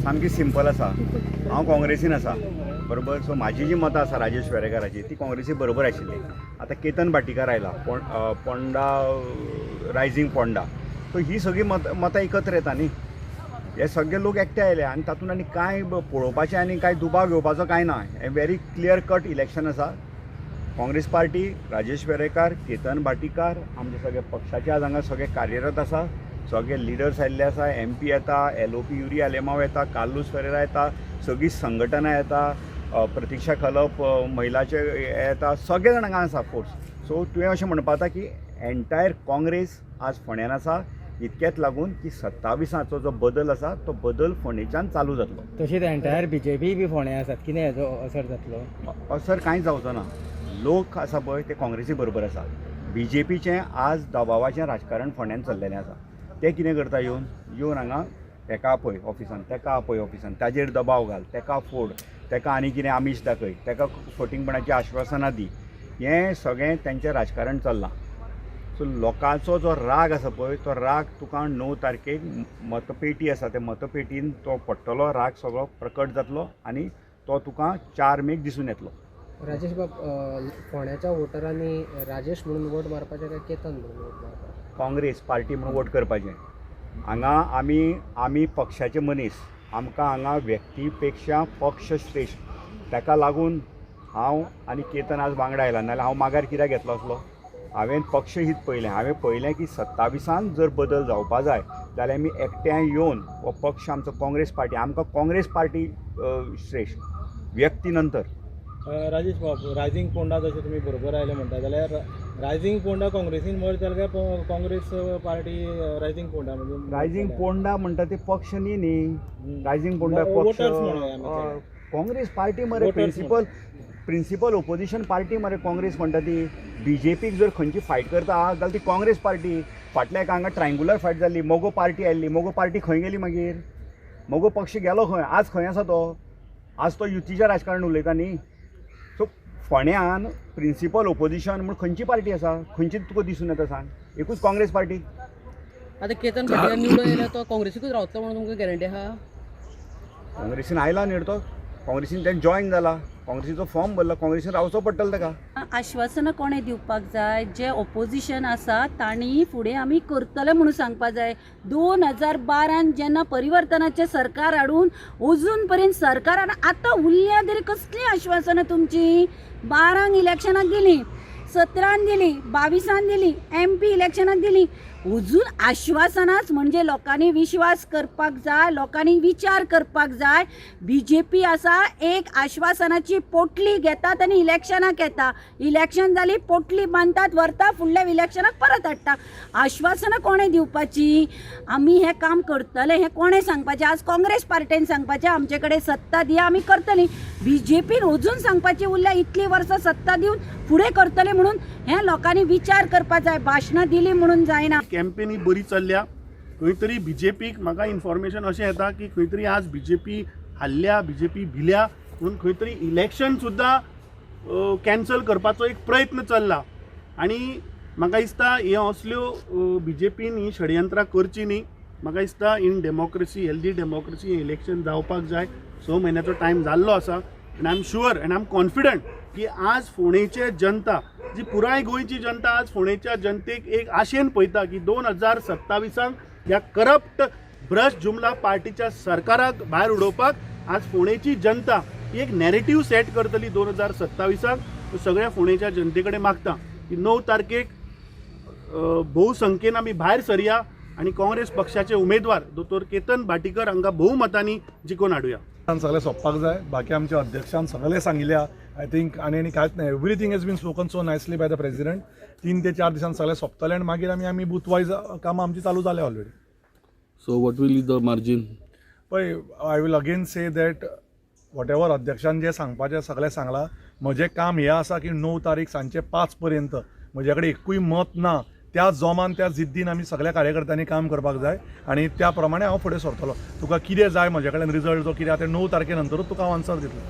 सामकी सिंपल आसा. हांव काँग्रेसीन आसा, बरोबर. सो म्हाजी जी मतां आसा राजेश वेरेंकाराची, ती काँग्रेसी बरोबर आशिल्ली. आतां केतन भाटीकार आयला, पोंडा, रायझींग पोंडा. सो ही सगळीं मतां एकत्र येता न्ही. हे सगळे लोक एकठांय आयले आनी तातूंत आनी कांय पळोवपाचें आनी कांय दुबाव घेवपाचो कांय ना. हें व्हेरी क्लियर कट इलेक्शन आसा. काँग्रेस पार्टी, राजेश वेरेंकार, केतन भाटीकार, आमचे सगळे पक्षाचे आज हांगा सगळे कार्यरत आसा. सगळे लिडर्स आयिल्ले आसा. एमपी येता, एलओपी युरी आलेमाव येता, कार्लूस फेरेरा येता, सगळी संघटना येता, प्रतिक्षा खलप, महिलाचे हे येता, सगळे जाण हांगा आसा फोर्स. सो तुवें अशें म्हणपा जाता की एंटायर काँग्रेस आज फोंड्यान आसा. इतक्याच लागून की 27आचो जो बदल आसा, तो बदल फोंडेच्यान चालू जातलो. तशीच एंटायर बीजेपी बी फोंड्या आसात. कितें हेजो असर जातलो? असर कांयच जावचो ना. लोक आसा पळय, ते काँग्रेसी बरोबर आसा. बीजेपीचें आज दबावाचें राजकारण फोंड्यान चल्लेलें आसा. ते कितें करता, येवन येवन हांगा हेका आपय ऑफिसान, तेका आपय ऑफिसान, ताजेर दबाव घाल, तेका फोड, तेका आनी कितें आमीश दाखय, तेका फटींगपणाची आश्वासनां दी. हें सगळें तेंचें राजकारण चल्लां. सो लोकांचो जो राग आसा पळय, तो राग तुका 9 तारखेक मतपेटी आसा, त्या मतपेटीन तो पडटलो. राग सगळो प्रकट जातलो आनी तो तुका 4 मेक दिसून येतलो. राजेश बाब, फोंड्याच्या वोटरांनी राजेश म्हणून वोट मारपाचें काय केतन म्हणून वोट मारपाचें? काँग्रेस पार्टी म्हणून वोट करपाचें. हांगा आमी पक्षाचे मनीस. आमकां हांगा व्यक्ती पेक्षा पक्ष श्रेश्ठ. ताका लागून हांव आनी केतन आज वांगडा आयला. नाजाल्यार हांव मागार कित्याक घेतलो आसलो? हांवें पक्षहीत पळयलें. हांवें पळयलें की 27आन जर बदल जावपा जाय जाल्यार आमी एकठांय येवन हो पक्ष आमचो काँग्रेस पार्टी, आमकां काँग्रेस पार्टी श्रेश्ठ, व्यक्ती नंतर. राजेश बाब, रायझींग पोंडा जशें तुमी बरोबर आयले म्हणटा जाल्यार, रायझींग पोंडा काँग्रेसीन मर्ज जालें काय काँग्रेस पार्टी रायझींग पोंडा म्हणजे? रायझींग पोंडा म्हणटा ते पक्ष न्ही न्ही. रायझींग पोंडा पक्ष वोटर्स म्हणूया आमी ते. काँग्रेस पार्टी मरे. Voters. Principal opposition party मरे काँग्रेस म्हणटा ती. बीजेपीक जर खंयची फायट करता जाल्यार ती काँग्रेस पार्टी. फाटल्या एका हांगा ट्रायंगुलर फायट जाल्ली. मगो पार्टी आयिल्ली. मगो पार्टी खंय गेली मागीर? मगो पक्ष गेलो खंय? आज खंय आसा तो? आज तो युतीचें राजकारण उलयता न्ही. सो फोंड्यान प्रिंसिपल ओपोजिशन म्हूण खंयची पार्टी आसा? खंयची तुका दिसून येता, सांग. एकूच काँग्रेस पार्टी. आतां केतन भाटीकार निवडून येयला, तो काँग्रेसीकूच रावतलो म्हणून तुमकां गॅरंटी आहा? काँग्रेसीन आयला न्ही तो. काँग्रेसीन तें जॉयन जाला, काँग्रेसीचो फॉर्म भरला, काँग्रेसीन रावचो पडटलो ताका. आश्वासनां कोणें दिवपाक जाय? जे ओपोजिशन आसा तांणी फुडें आमी करतले म्हणून सांगपा जाय. 2012न जेन्ना परिवर्तनाचें सरकार हाडून अजून पर्यंत सरकारान आतां उरल्या तरी कसलीं आश्वासनां तुमची? 12ंक इलेक्शनाक दिली, 17न दिली, 22न दिली, एमपी इलेक्शनाक दिली, अजून आश्वासनाच. म्हणजे लोकांनी विश्वास करपाक जाय, लोकांनी विचार करपाक जाय. बीजेपी आसा, एक आश्वासनाची पोटली घेतात आनी इलेक्शनाक येता. इलेक्शन जाली, पोटली बांदतात, व्हरता, फुडल्या इलेक्शनाक परत हाडटा. आश्वासनां कोणें दिवपाची? आमी हें काम करतले हें कोणें सांगपाचें? आज काँग्रेस पार्टेन सांगपाचें, आमचे कडेन सत्ता दिया, आमी करतली. बीजेपीन अजून सांगपाची उरल्या, इतली वर्सां सत्ता दिवन फुडें करतले म्हणून. हें लोकांनी विचार करपा जाय. भाशणां दिली म्हणून जायना. कॅम्पेन ही बरी चल्ल्या. खंय तरी बीजेपीक म्हाका इन्फॉर्मेशन अशें येता की खंय तरी आज बीजेपी हारल्या, बीजेपी भिल्या म्हणून खंय तरी इलेक्शन सुद्दां कॅन्सल करपाचो एक प्रयत्न चल्ला. आनी म्हाका दिसता हे असल्यो बीजेपीन ही षडयंत्रां करची न्ही. म्हाका दिसता इन डेमोक्रेसी, हेल्दी डेमोक्रेसी, हें इलेक्शन जावपाक जाय. 6 म्हयन्याचो टायम जाल्लो आसा आनी I am sure and I am confident की आज फोंडेचे जनता, जी पुराय गोंयची जनता आज फोंडेच्या जनतेक एक आशेन पळयता की 2027आंक ह्या करप्ट भ्रश्ट जुमला पार्टीच्या सरकाराक भायर उडोवपाक आज फोंडेची जनता ही एक नॅरेटीव सेट करतली 2027आंक. सगळ्या फोंडेच्या जनते कडेन मागता की 9 तारखेक भोवसंख्येन आमी भायर सरया आनी काँग्रेस पक्षाचे उमेदवार दोतोर केतन भाटीकर हांकां भोवमतांनी जिखोवन हाडुया. सगळें सोंपपाक जाय. बाकी आमच्या अध्यक्षान सगळें सांगिल्लें. I think आनी आनी कांयच ना. Everything has been spoken so nicely by the president. 3 ते 4 दिसान सगळें सोंपतलें आनी मागीर आमी बूथ वायज कामां आमची चालू जाल्या already. So what will be the margin? पळय, I will again say that whatever अध्यक्षान जें सांगपाचें सगळें सांगलां. म्हजें काम हें आसा की 9 तारीख सांजचे 5 पर्यंत म्हजे कडेन एकूय मत ना, त्या जोमान, त्या जिद्दीन आमी सगळ्या कार्यकर्त्यांनी काम करपाक जाय आनी त्या प्रमाणे हांव फुडें सरतलो. तुका कितें जाय म्हजे कडेन रिजल्ट जो कितें आहा ते 9 तारखे नंतरूच तुका हांव आन्सर दितलो.